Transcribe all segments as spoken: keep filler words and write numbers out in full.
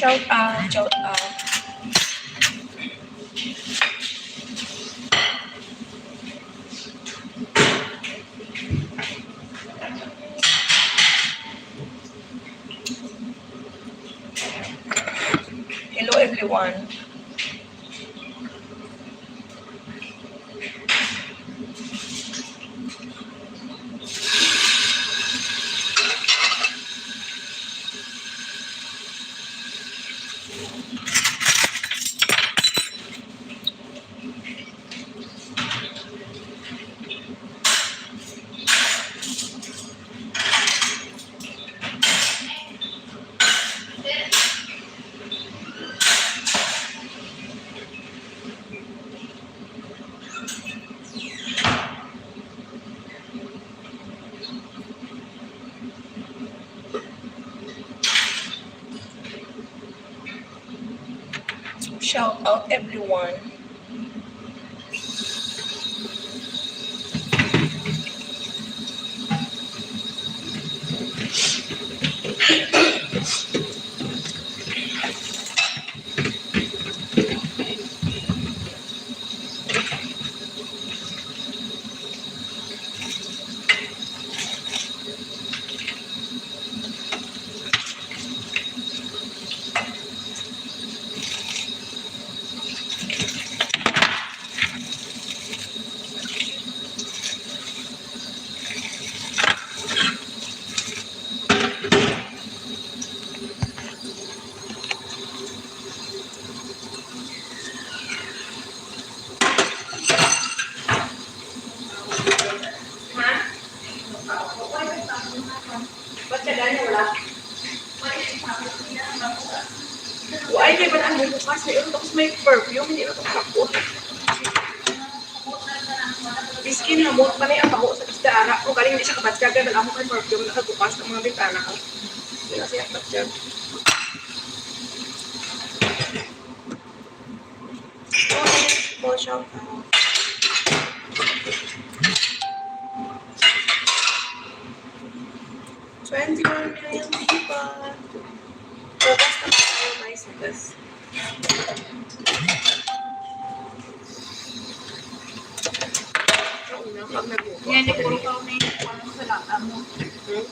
Shout out, shout out. Hello, everyone. Shout out, everyone. Wa ay kay balaan mo bukas, may ulo, tapos may perfume, hindi na to kapot. Miskin hamot pa na ang baho sa isda, ara. O, galing di siya kabatyag, kaya balaan mo kay perfume, nakabukas ang mga bintana, o. Hindi na siya kabatyag. Go, shout out. Twenty-one million people. So, basta tayo, guys, because Yan, di puro ka may kuwan sa lata mo. Hmm?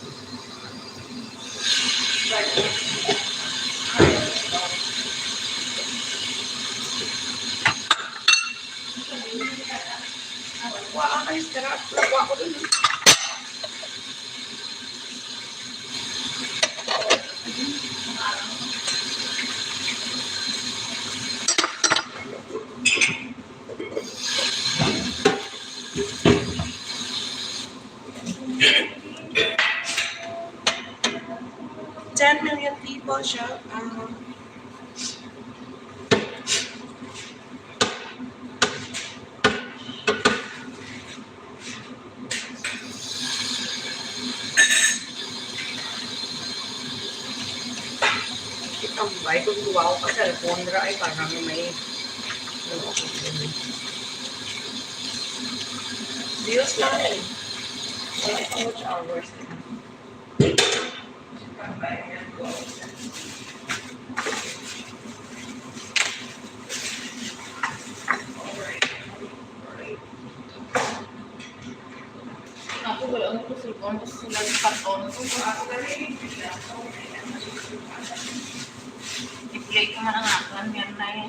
Kuha ka, guys, tara. Kuha ko dun, eh. Ten million people siya. Um, Itambay ko, duwa ko ka cellphone ra, ay, para may, ano, ako, views lang, eh. Wala pa watch hours, eh. Ako, wala mo ko cellphone, tapos sila yung karton. I-play ko man ang akin, yan na eh.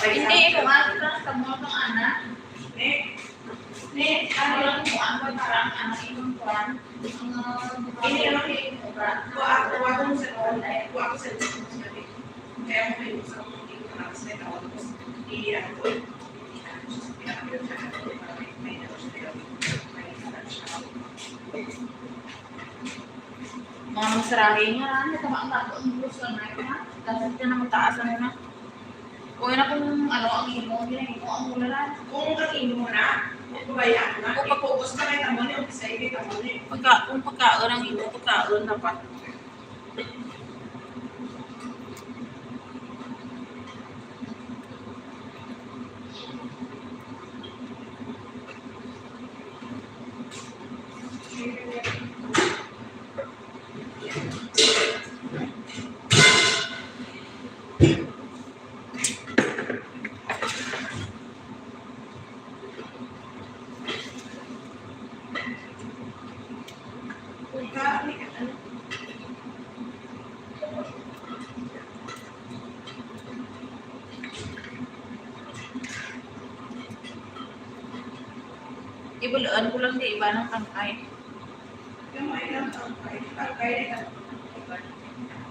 Hindi, ito nga, ito lang, tamo ng anak. Ni, ano lang mo, ang parang, ano, imong kuwan. Ini lang, kuha, kuha ko sa kuwan, kuha ko sa kuwan. Kaya mo kayo sa kuwan, hindi ko na sa tawag ko. Iya ko. Mga masarahe nga, ano, tama ang bato, ang gusto na, ha? Dapat ka na mataas, ano na. Kung yun akong, ano, ang imo, yun ang imo, ang mula na. Kung ang imo na, kung babayaan na, kung pag-ubos na, may tamo ni, kung isa, may tamo ni. Pagka-, kung pagkaon ang imo, pagkaon dapat. Bulaan ko lang di iba ng tangkay. Gamay lang tangkay. Tangkay na lang.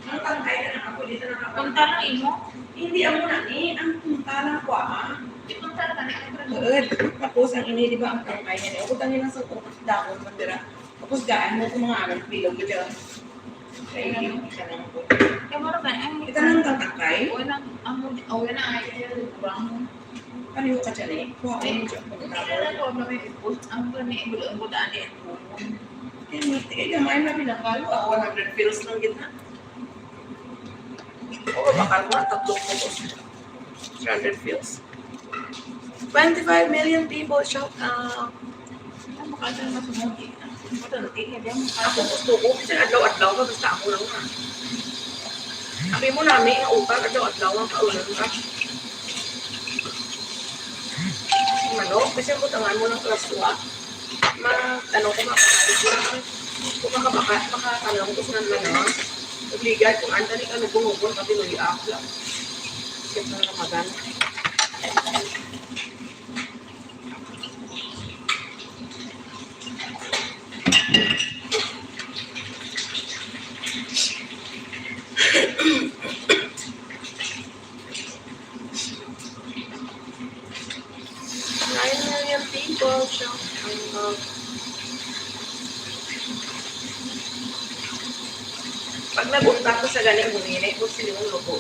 Ang tangkay na lang ako, dito na ako. Punta lang imo. Hindi, amo na ni. Ang punta lang ko, ah. Di punta lang ni. Ang Tuod. Tapos, ang ini, di ba, ang tangkay na ni. Ako, tangin lang sa utak, daon, bandera. Tapos, gaan mo kung mga anong bilog, bilog. Kaya, ano, isa lang po. Kaya mo rin, ay, Ito lang tangkay? Wala, amo, oh, wala, ay, ito yung kurang. Ano yung kachalay? Kuha ko yung Hindi na lang ko, may ipos. Ang gani, ang gani, ang gani. Kaya mo, eh, gamay na pinakalo. Ah, one hundred pills lang gid na. Oo, bakal mo, tatlong putos. Three hundred pills. Twenty-five million people, shout out. Ang bakal na mas umuwi. Ako gusto ko, kasi adlaw-adlaw ka, basta ako lang na. Abi mo nami, ang utan, adlaw-adlaw ang kaulan ka. Manok, kasi ang butangan mo ng klaswa. Ma, ano ko, makakabaka, kung makabaka, makatanong ko sa mga, obligad kung anta ni kanubong-ubon, pati luya, lang. Kasi na Ramadan. Nine million people, shout out. Pag nag-unta ko sa gani, humili ko sila yung lugo.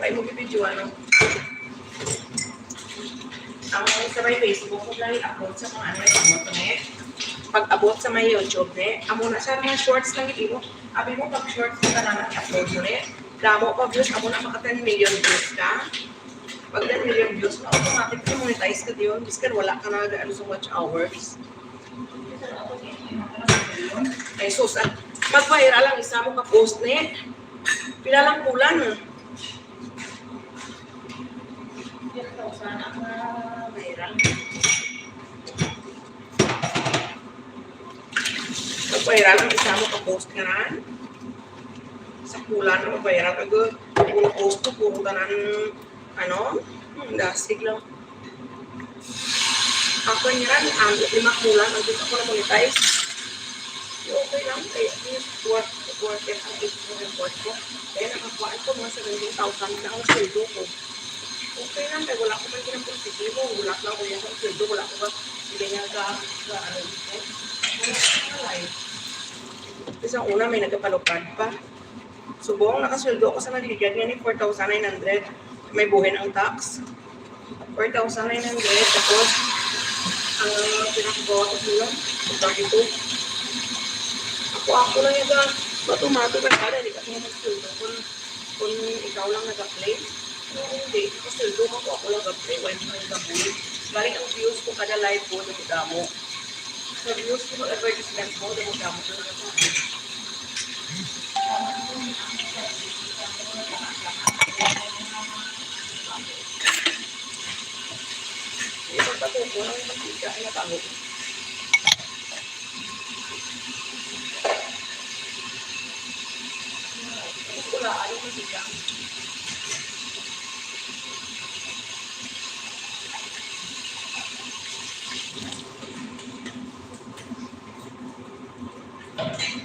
Ay, mo video, ano? Ang sa may Facebook, kung lang i-upload sa mga ano, ano to, ne? Pag-abot sa may YouTube, ne? Amo na siya, mga shorts lang ito. Abi mo, pag shorts mo, tanan i-upload mo, ne? Damo pa views, amo na maka ten million views ka. Pag ten million views, automatic na monetize ka diyon. Biskan wala ka na, ano, sa watch hours. Ay, sus, ah. Mag-viral ang isa mo ka post, ne? Pila lang bulan. Viral. Mag-viral ang isa mo ka post nga ran. Sa kulan na mag-viral ka, good. Puro post ko, puro tanan, ano, hmm, dasig lang. Ako nga ran, ang lima kulan, ang dito ko na monetize. Okay lang, kaya at least worth, worth it ang ipon report ko. Kaya nakakuhaan ko mga seventeen thousand na ang sweldo ko. Okay lang, kaya wala ko man ginapursigibo. Wala lang ko yung sweldo, wala ko ba, hindi nga ka, ka, ano, ipon. Wala ko na life. Kasi ang una, may nagapalupad pa. Subong, nakasweldo ako sa nagligad nga ni four thousand nine hundred. May buhin ang tax. Four thousand nine hundred. Tapos, ang pinakagawa ko sila, thirty-two. Ako, ako lang yung ga-, bato-mato na kada, di ka siya magsweldo. Kung, kung ikaw lang nag-apply, kung hindi, nakasweldo man ko, ako lang nag-apply, why mo nag-apply? Galing ang views ko kada live ko, damo-damo. Sa views ko, advertisement ko, damo-damo ko na sa Ito pa po, kung ano yung mantika, ay natago. Wala, ano yung mantika?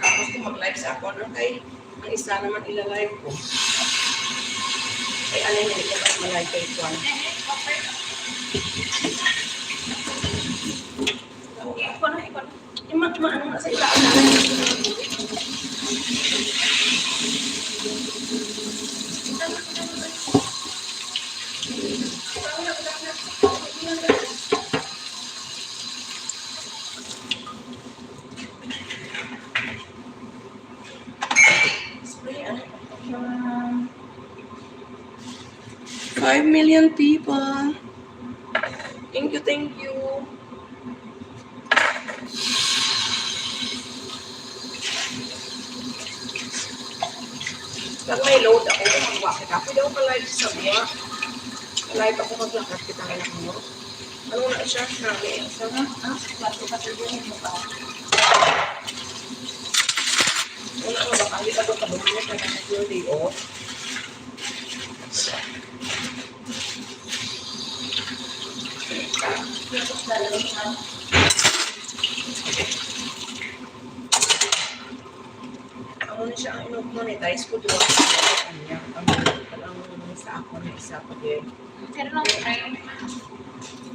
Tapos kung mag-live sa ako, ano kay ang isa naman ila-live ko. Ay, ano yun, ito mas ma-live kay Juan. Ikaw na, ikaw na. Yung ma-, ma-, ano na sa ila, ano na. Five million people. Thank you, thank you. Pag may load ako, magwa kita. Pwede ako pa-live sa buwa. Live ako, maglakad kita ngayon mo. Ano na siya? Nami, isa na. Ah, plato ka sa dyan, ano ba? Wala ko ba? Kahit ako, kabungan niya, kaya nag-day off. Amo ni siya ang ino-monetize ko, duwa ka sa kanya. Ang, ang sa ako na isa pa din. Pero lang tayo.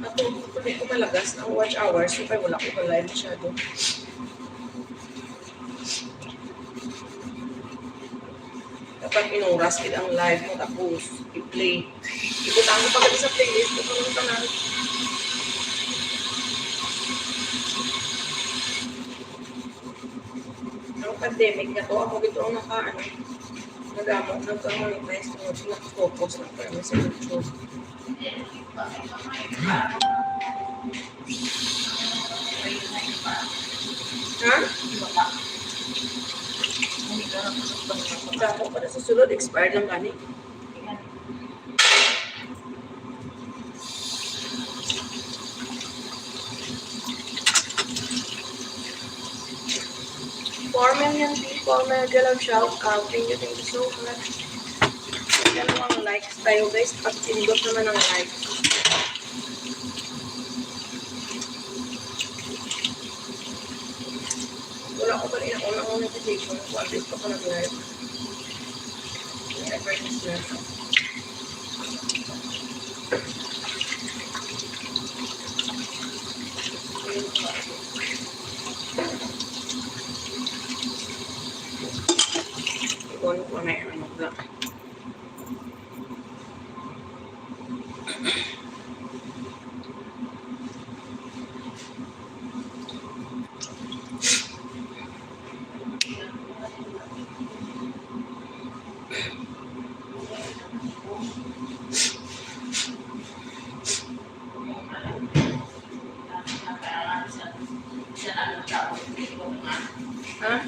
Ako, hindi ko malagas ang watch hours, so kaya wala ko ka-live masyado. Dapat inuras gid ang live mo, tapos i-play. Ibutang ko pa gani sa playlist ko karon pa na. Ang pandemic na to, ako gito ang naka, ano, nagamo, nagka-monetize ko, naka-focus lang kami sa YouTube. Ha? Dako pa na sa sulod, expired lang gani. Four million people, mega love shout out. Thank you, thank you so much. Yan lang, likes tayo, guys. Pagpindot naman ang likes. Wala ko pa rin ako ng notification kung update pa ko nag-live. Advertisement. Ikuha ko na yung ano na. Ha?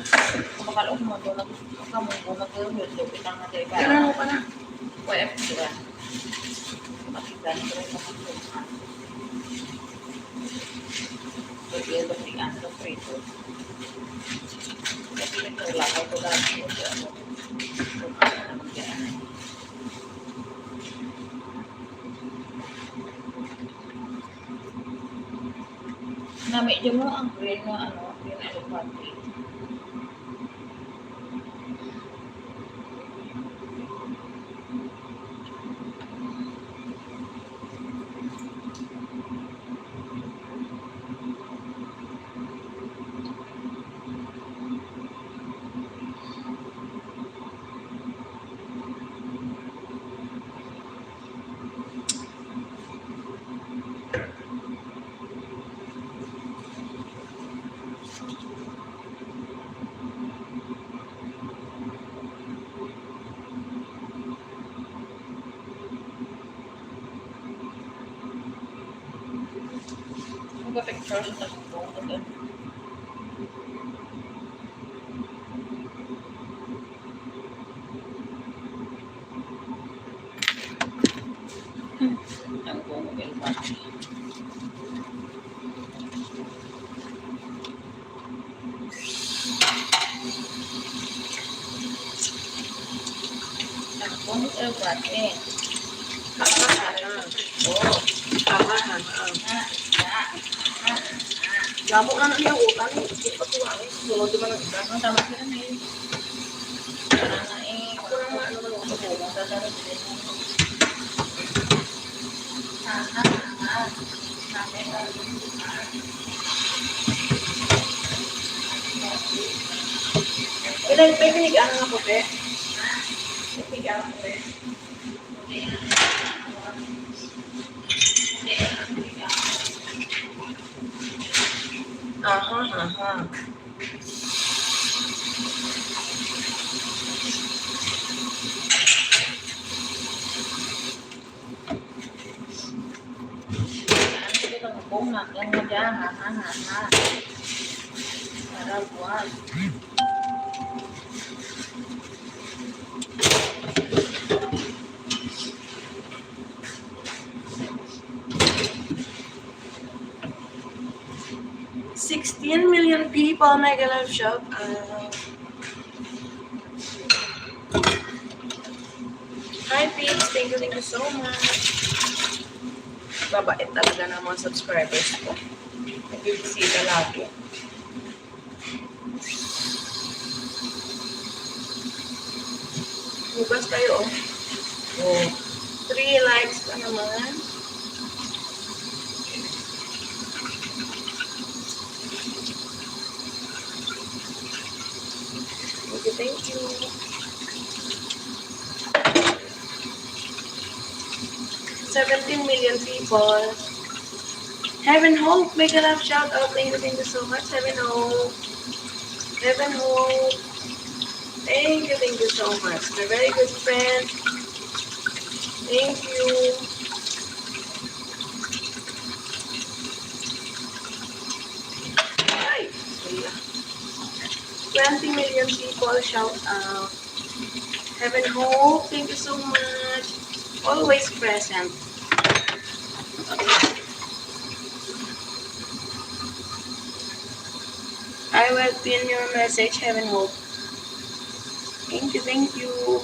Makalaog mo to, nag-, kamu ko, nag-, nag-, nag-, Kailangan mo pa na. Kuya, F B, ah. Makita niyo rin, makita niyo. Pwede ba si Anto Prito? Kasi nagkailangan ko lang yung ano, kung ano ang nangyari. Na medyo mo ang green na ano, green elepante. Ang picture sa Facebook, ano? Ang kong elbati. Ang kong elbati. Tama, tama. Oo. Tama, tama. Tama, tama. Labo na na niya utang, eh. Di pa tuwa, eh. Sunod naman ang iba. Ang tama sila na, eh. Tama na, eh. Ako lang nga, ano, ano, ano, ano. Tama, tama. Tama, tama. Pwede, pwede ni ano nga puti? Pwede ni ano puti? Aha, aha. Ang mga dyan, ha, ha, ha, ha. Para buwan. Paul Mega Love Shop. Ah, hi, peeps. Thank you, thank you so much. Babait talaga ng mga subscribers ko. Nagbibisita lagi. Hugas kayo, oh. Oh, three likes pa naman. Thank you, thank you. Seventeen million people. Heaven Hope, make a love shout out. Thank you, thank you so much, Heaven Hope. Heaven Hope. Thank you, thank you so much. My very good friend. Thank you. Ay, wala. Twenty million people shout out. Heaven Hope, thank you so much. Always present. I will pin your message, Heaven Hope. Thank you, thank you.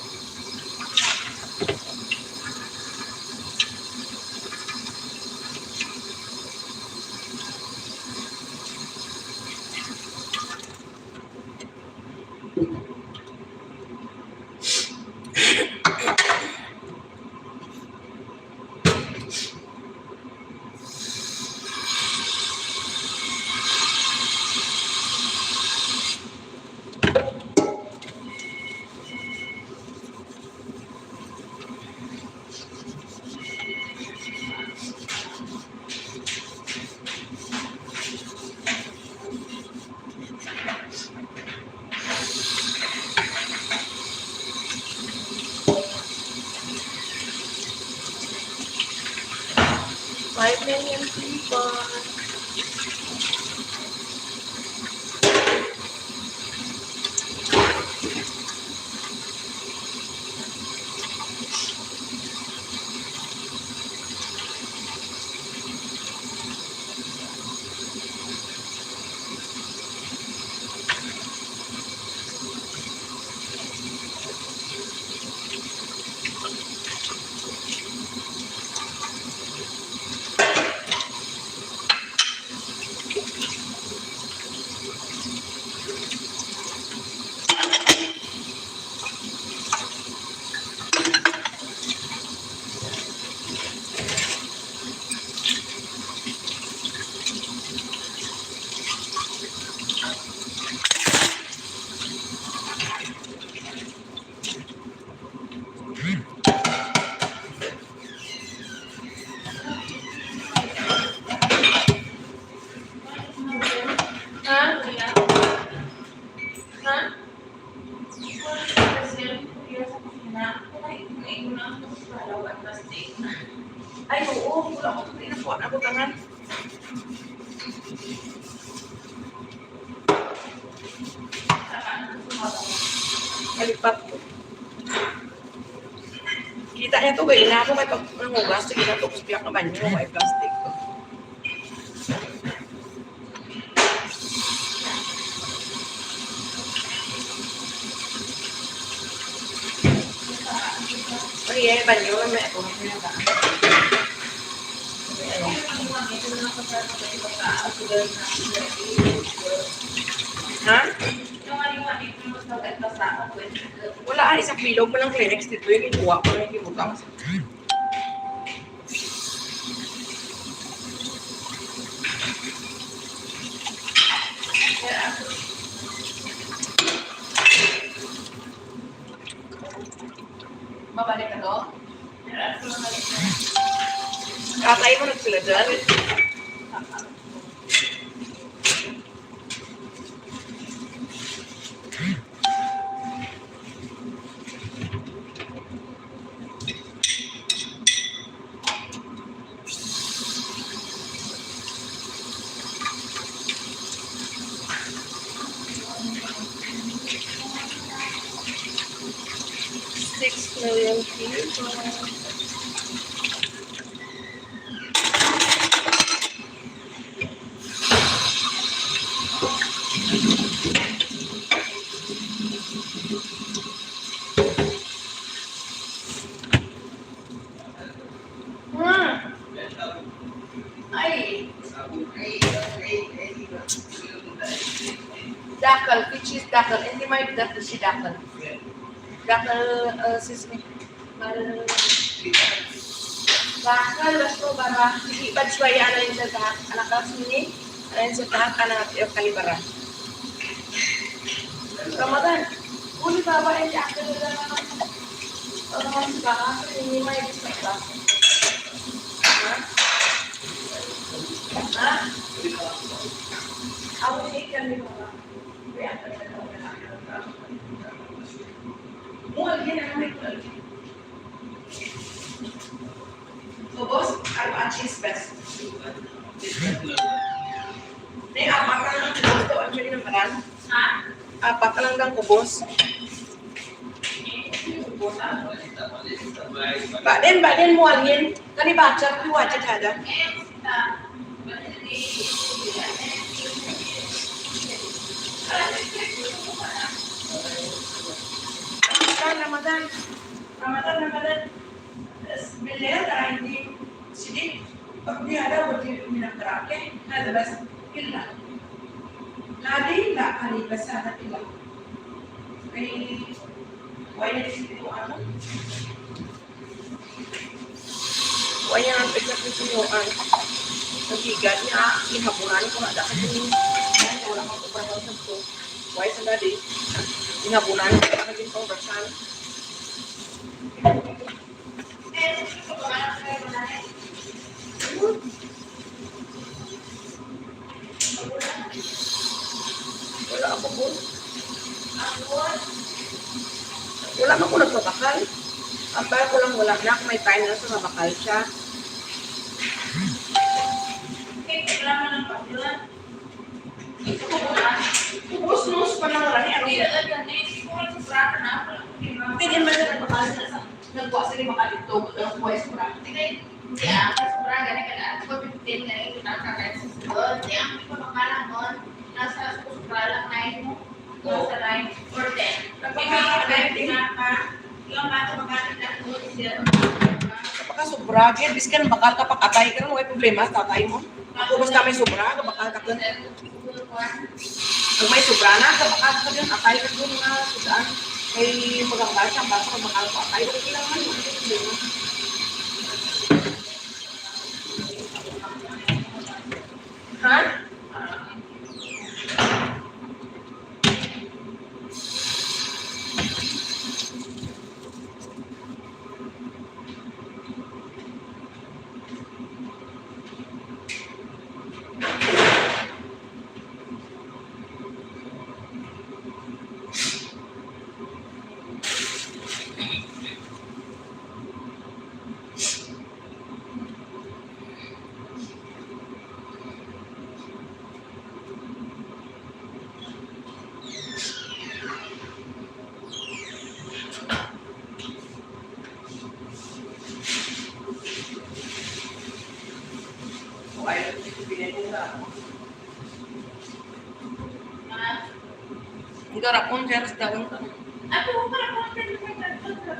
Five million people. Ha? Ha? Ay, oo. Wala ko ito pinakuha na butangan. Kalipat ko. Kita niya to, gay. Ina ko kay pag nangugas, sige na to, kus piyak na banyo, may plastic. Ay, ay, banyo, may ako. Ha? Wala, ay, sa bilog mo lang Kleenex dito, yung ikuha ko na yung butang. Mabalik ka to? Katay mo na sila dyan. Six million people. Hmm. Ay. Dakal, which is dakal. Hindi may dakal si dakal. Dakal, uh, sesame. Mal-, dakal, baso, bara. Hindi pa siya yan ang sa tahat. Anak ka sini, ang sa tahat, anak, yung kalibara. Ramadan, uli ba ba yung dakal na lang? Ang mga baka, hindi may gusto ba? Ha? Ha? Ako, hindi kami baka. Kaya, mo, hindi na kami. Ubos, arba ang cheese best. May apat na lang ang ubos daw, ang Julie ng Maran. Ha? Apat na lang ang ubos. Ba din, ba din mo alin? Kani ba, chat, you watch it, hada? Ramadan, Ramadan. Ramadan, Ramadan. بالليل رايحين شديد. ربي هذا ودي من الدراكة. هذا بس. إلا. هذه لا قريبة سنة إلا. Ay, wala na si Kuya, ano? Wala na ang pagkakusunuan. Nagigan niya, ginabunan ko na dahil wala akong kumpara sa to. Why sa dati? Ginabunan ko na naging pang-Russian. Wala ako po. Wala man ko nagpabakal. Ang bala ko lang wala na, may time na sa mabakal siya. Ubos-ubos pa lang, wala ni ano. Hindi, wala ni. Siguro, sobra ka na. Hindi man siya nagpakal sa, nagkuha sila baka dito, pero kuha yung sobra. Hindi, ah, sobra, gani ka na. Ako, fifteen na yung nakakain sa sulod. Hindi, ang ipapakala mo, nasa sobra lang na yun. Nasa nine or ten. Maybe, five na pa. Yung bata, magkakita ko, siya. Napakasobra, gid. Biskan bakal ka pakatay, pero may problema sa tatay mo. Ako, basta may sobra, bakal ka dun. Pag may sobra na, sa bakal ka dun, atay ka dun nga, sudaan. May maganggal siya, basta magkakal ka, atay, wala kailangan, wala kailangan. Ha? Ang garapon, sir, sa dagang ka. Ako, garapon, sir, sa dagang ka.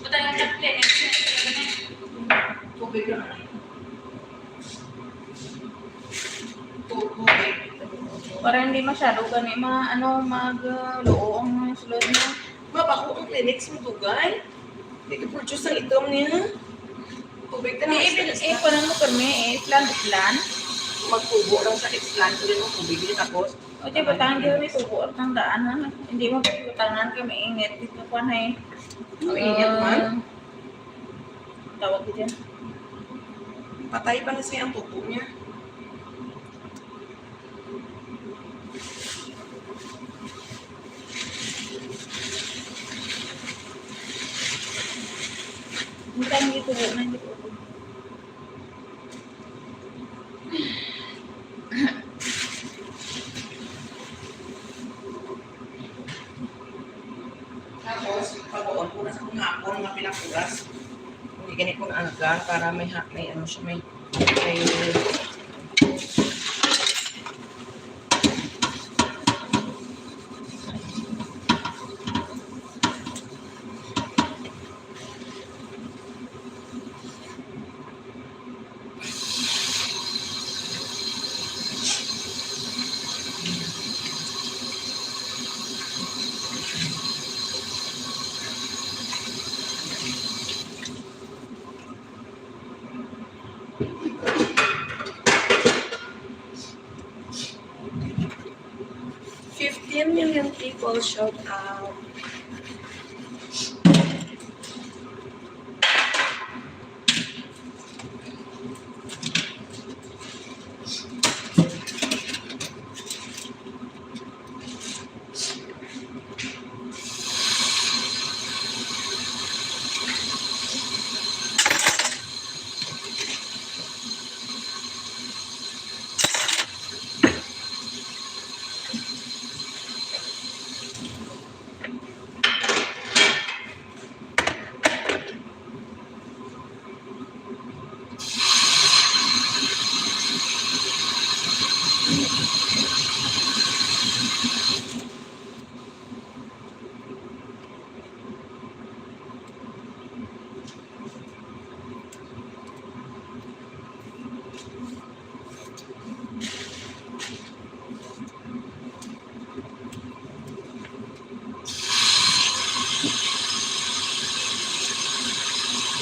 Butang ang chaple, next, next, next. Tubig lang. Tubig. Para hindi masyado gani ma-, ano, mag, uh, luo ang mga sulod niya. Mabako ang Kleenex mo, dugay. Hindi ka-produce ang itom niya. Tubig ka na, Hindi, mas ibig, taas na. Ikunan mo, permi, eh, plan, plan. Magtubo lang sa eggplant, tuloy mo tubig niya, tapos O, di ba, tanggal may tubo at tang daan, ha? Hindi mo pagbutangan kay mainit. Dito pa na eh. Ang init man. Ah, tawag ko dyan. Patay pa na siya ang tubo niya. Ang tanggal tubo na, hindi ko. Tapos, pagkaon ko na sa kung hapon, mga pilang oras. Hindi ganit kung angga para may ha-, may ano siya, may Ay, fifteen million people showed up.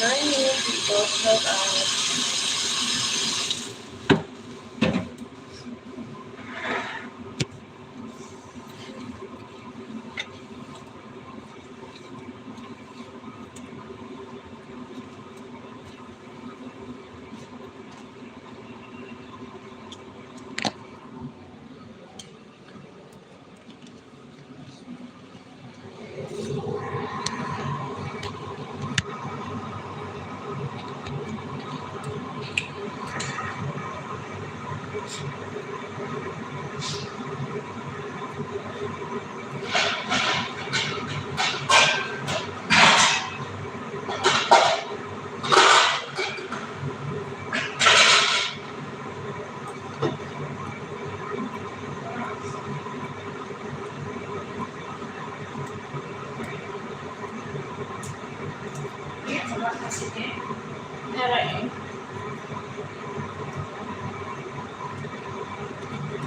Nine minutes, people, help out.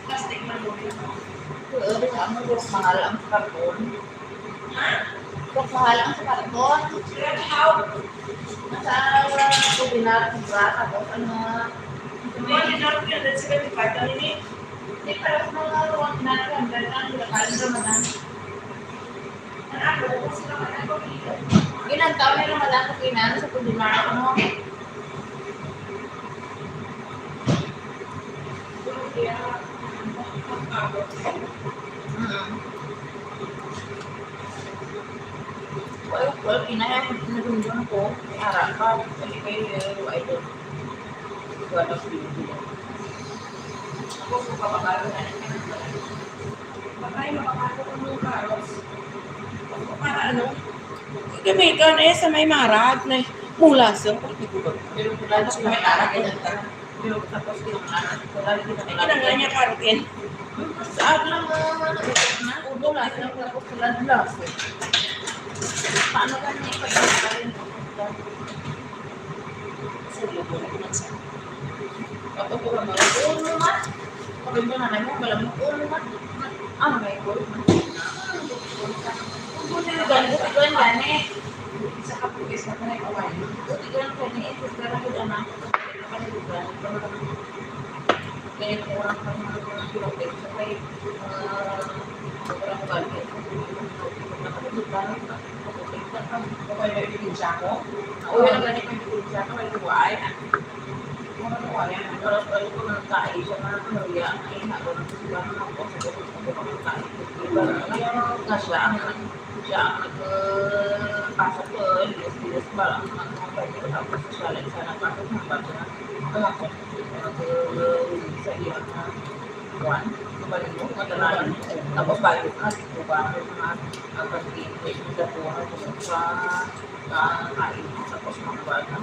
Plastic man mo. Pero ang mas mahal ang karton. Mas mahal ang sa karton. Nasa ordinary, sobra, tapos ano, hindi, para sa mga one hundred, ang pinakain Ramadan. Ginantaw ni Ramadan kung ginano sa problema ko, no? Mm. Wala, wala, kinaya, nagundong ko. Ara ka, kay, kay, eh, wala ito. Wala, wala. Ako, kung papakalo na, Patay, mapapasok ang mga carrots. Para ano? Gamiton eh sa may marag na mula sa. Pero wala na sa may marag, eh. Pero tapos yung marag, wala na sa may marag. Kinanglan niya carrot yan. Sa ablang, ah, ubo na, tapos wala na. Paano ka niya ipag-, Sulo ko na sa. Ato ko lang, ulo na. Sabi mo na, ano, wala mo, ulo na. Ah, may ulo na. Kung po nila ganito, ito ang gani. Sa kapulis na ka na yung away. Ito, ito ang gani, ito, pero ito na. Kaya ko lang kami ng mga pinapit sa kay, ah, sobrang galit. Nakapagod na lang. Kaya may ebidensya ko. Ako yung nagani kay ebidensya ko, may luwaay. Mga luwaay, ang oras pa rin ko ng tae, siya na ang luya. Ay, nako, nagsisimba na ako. Sa kapag ko pang tae. Iba na siya ang, siya ang nagpasok ko, ilis-ilis ba ang mga pwede ko. Tapos siya lang siya nagpasok ng bata na. Ang ako, nag-, sa iya na. Kuwan, kabalino, madalanan. Tapos balik na, di ko ba, ang mga, ang pagkain, yung dapuhan, yung sa, sa kain, tapos mga bata.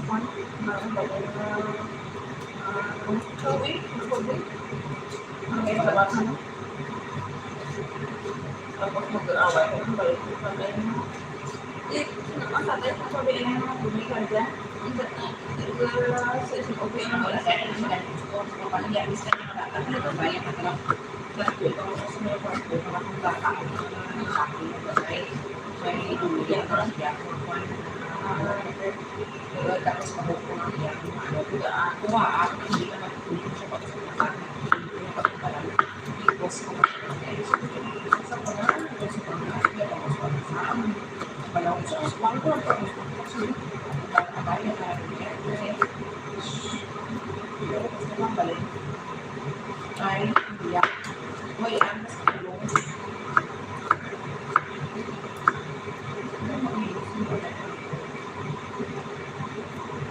kwan, mga bagong, ah, ah, tubig, tubig. Ang may tawasan. Tapos mag-aaway ko, ang balik ko pa rin. Eh, ang tatay ko, sabi niya, mga tubig ka dyan. Ang tatay, ah, sa isang okay ang wala sa akin, ang balik ko. Ang pamilya, gusto niya makakita, ang bayan, ang Ay, iya. Hoy, ang mas kulong.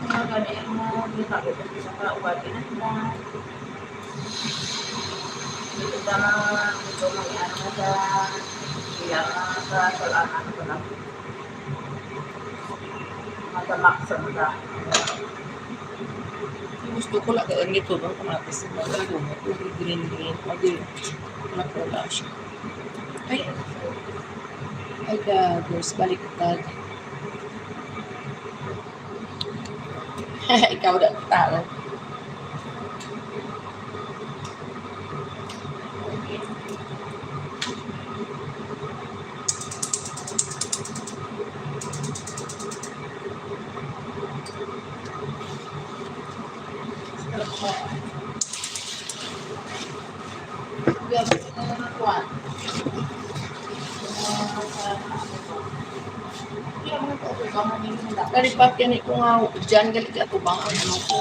Mga gani ang mga ginagawa ko sa kaugali na sila. Dito ba, ito may ano na sa, iya nga sa, sa ano ko lang. Matamak sa mga. Gusto ko lang ang ito, no? Kamatis, mga gano'n, green, green. Pwede, wala, wala siya. Ay. Ay, gagos, baliktad. Ikaw na, tao. Kalipat yan ko nga, dyan, galit ako ba ang ano ko.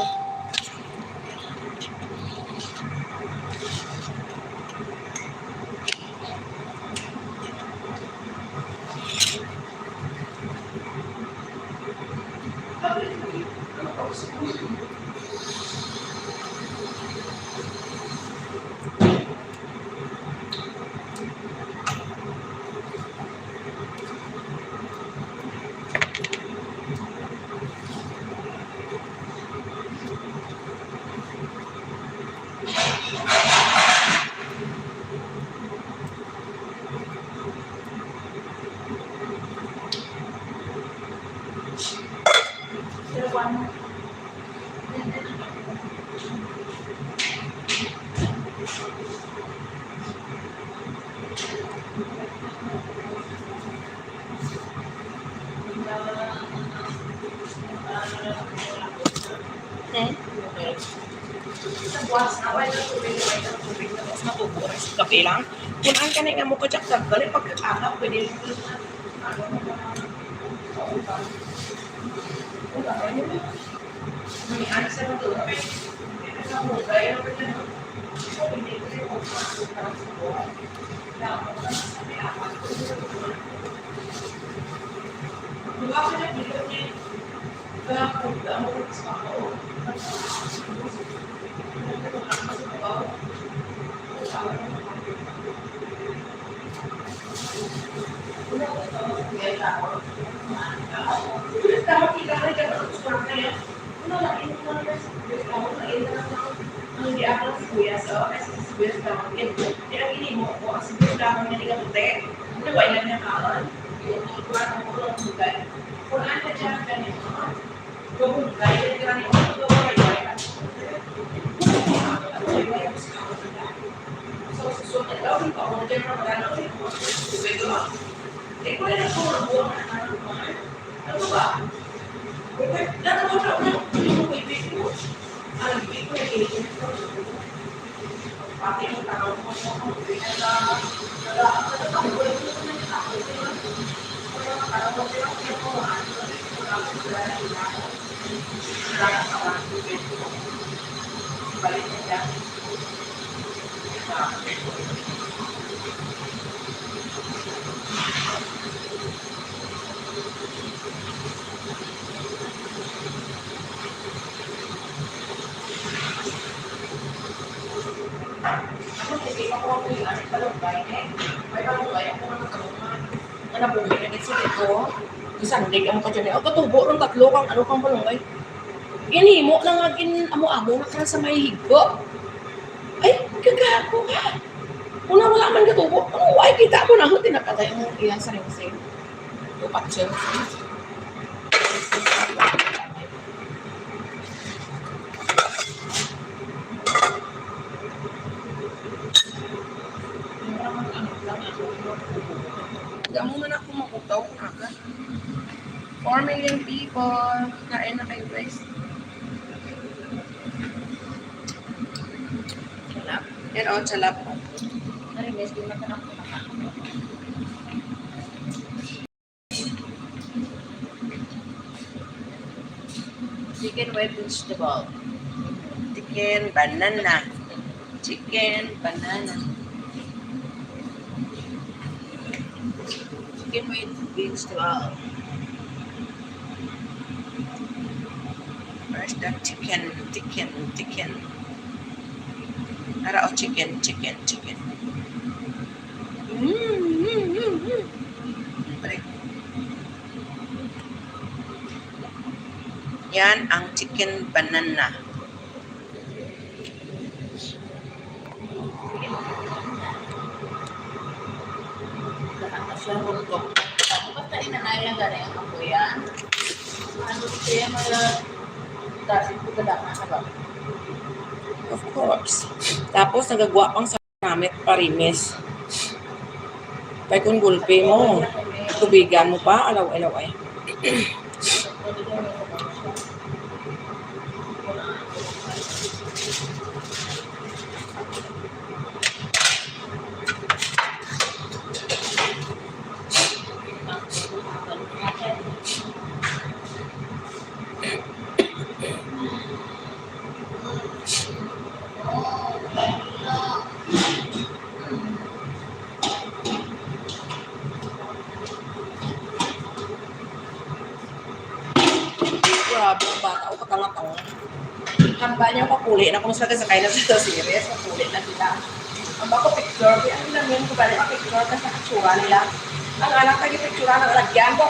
Hmm? Sa buwas na, wala na tubig, wala na tubig. Tapos matubo, rice, kape lang. Kung ang kanay nga mo kajak-kajak, dali pagkakaka, pwede. May malunggay ako nga nakaluman. Nga nabuhi na gid sa dito. Gisandig ang kadyan. Ang katubo ng tatlo kang ano kang malunggay. Ginhimo na nga gin-amo-amo na ka sa may higbo. Ay, gagago ka. Kung na wala man katubo, ano, why kita mo na ho tinapatay ang iyang saringsing? Upat siya. Damo man ako mautaw, aga. Four million people. Kain na kayo, guys. Yan, oh, chalap. Ay, guys, di na ka na. Chicken with vegetable. Chicken, banana. Chicken, banana. Chicken with vegetable. Where's the chicken? Chicken, chicken. Ara, oh, chicken, chicken, chicken. Mm, mm, mm, mm. Siyempre. Yan ang chicken banana. Lahat na siya, hotdog. Basta inanay lang gani ang apo yan. Ano siya, mga dati ko ganahan na ba? Of course. Tapos, nagagwa pang sa namit parimis. Kay kung gulpi mo, tubigan mo pa, alaw, alaw, ay. Grabe, ang bata, o, katanga-tanga. Hamba niya, papuli na kung sa sakay na sa series, papuli na sila. Ang bako picture, kaya ang namin ko balik ang picture ka sa katsura nila. Ang anak, nagpicture ang lagyan ko.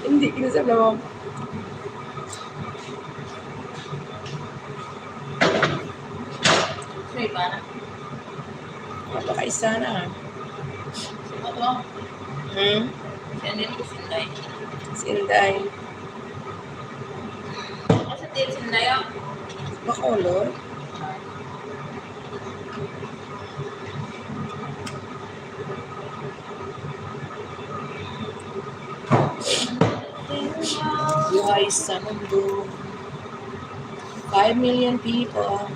Hindi, hindi sa naman. May iba na. Napakaisa na. Sino to? Hmm? Si Anel ko, si Inday. Si Inday. Asa din si Inday, oh? Bacolod. Buhay sa mundo. Five million people.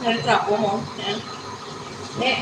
Nalitrapo mo. Yan. Eh.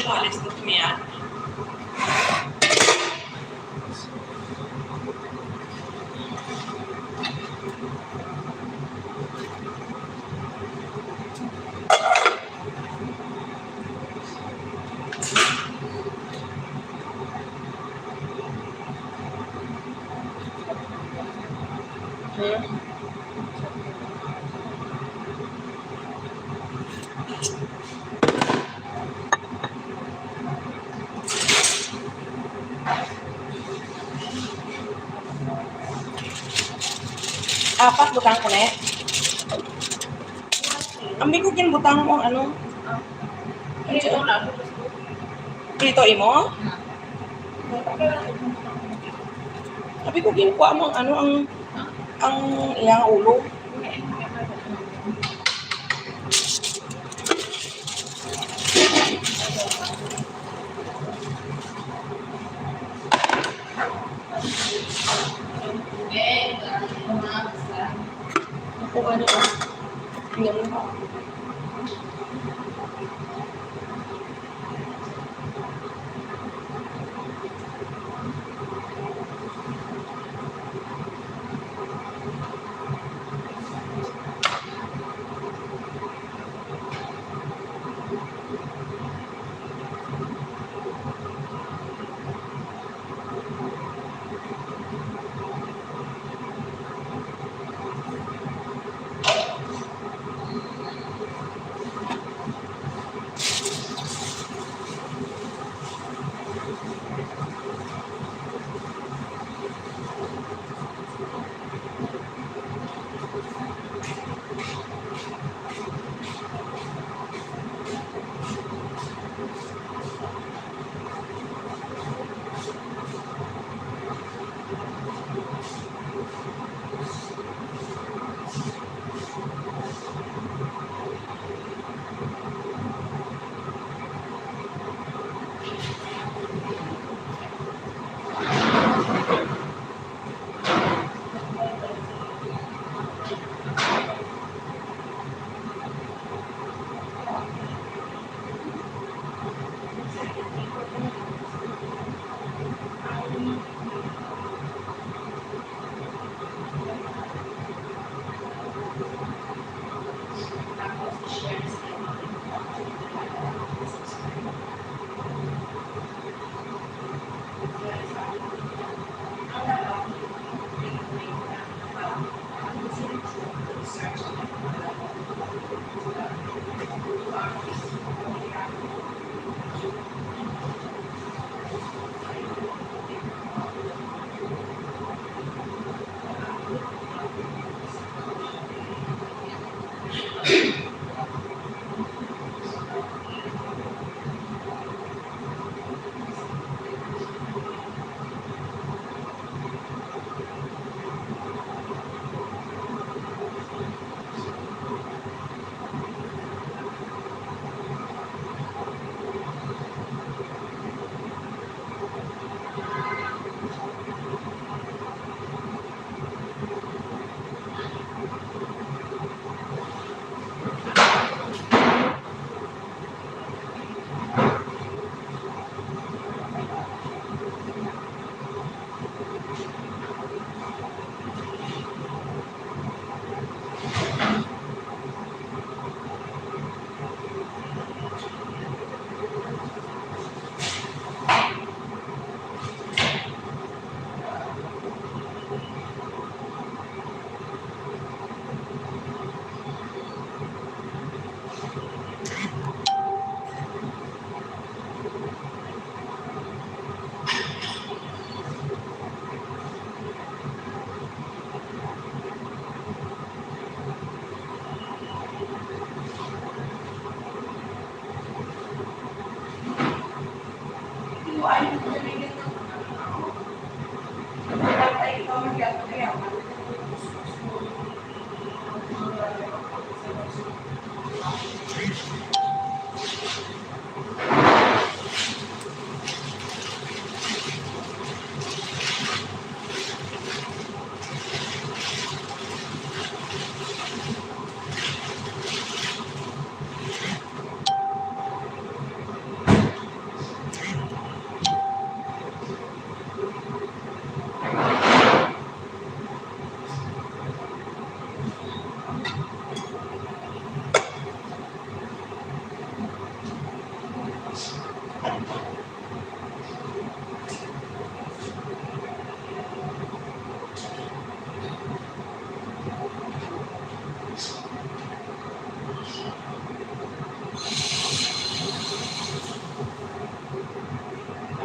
Alis na siya. Hmm. Apat butang ko na eh. Ambi ko ginbutang mo ang ano. Ang Prito imo? Abi ko ginkuha mo ang ano, ang, ang iyang ulo. Ako ano, tingnan mo.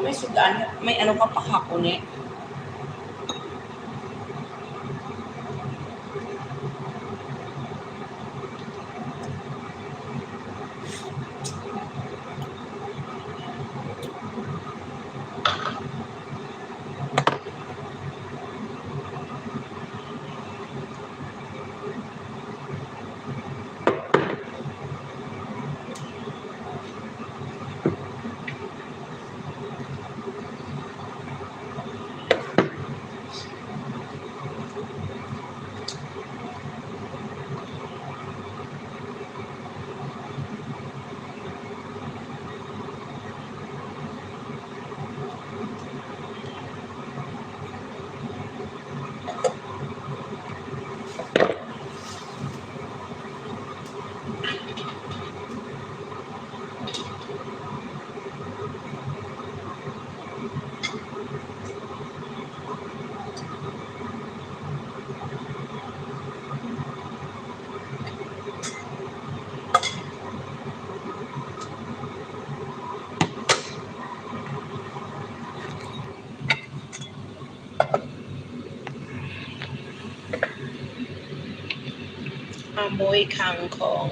May sudan, may ano ka pa, kakuni. Amoy kangkong.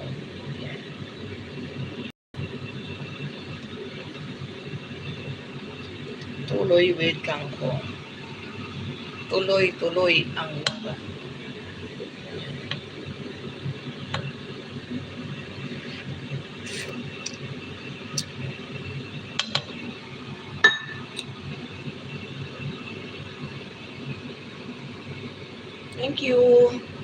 Tuloy with kangkong. Tuloy-tuloy ang laban. Thank you.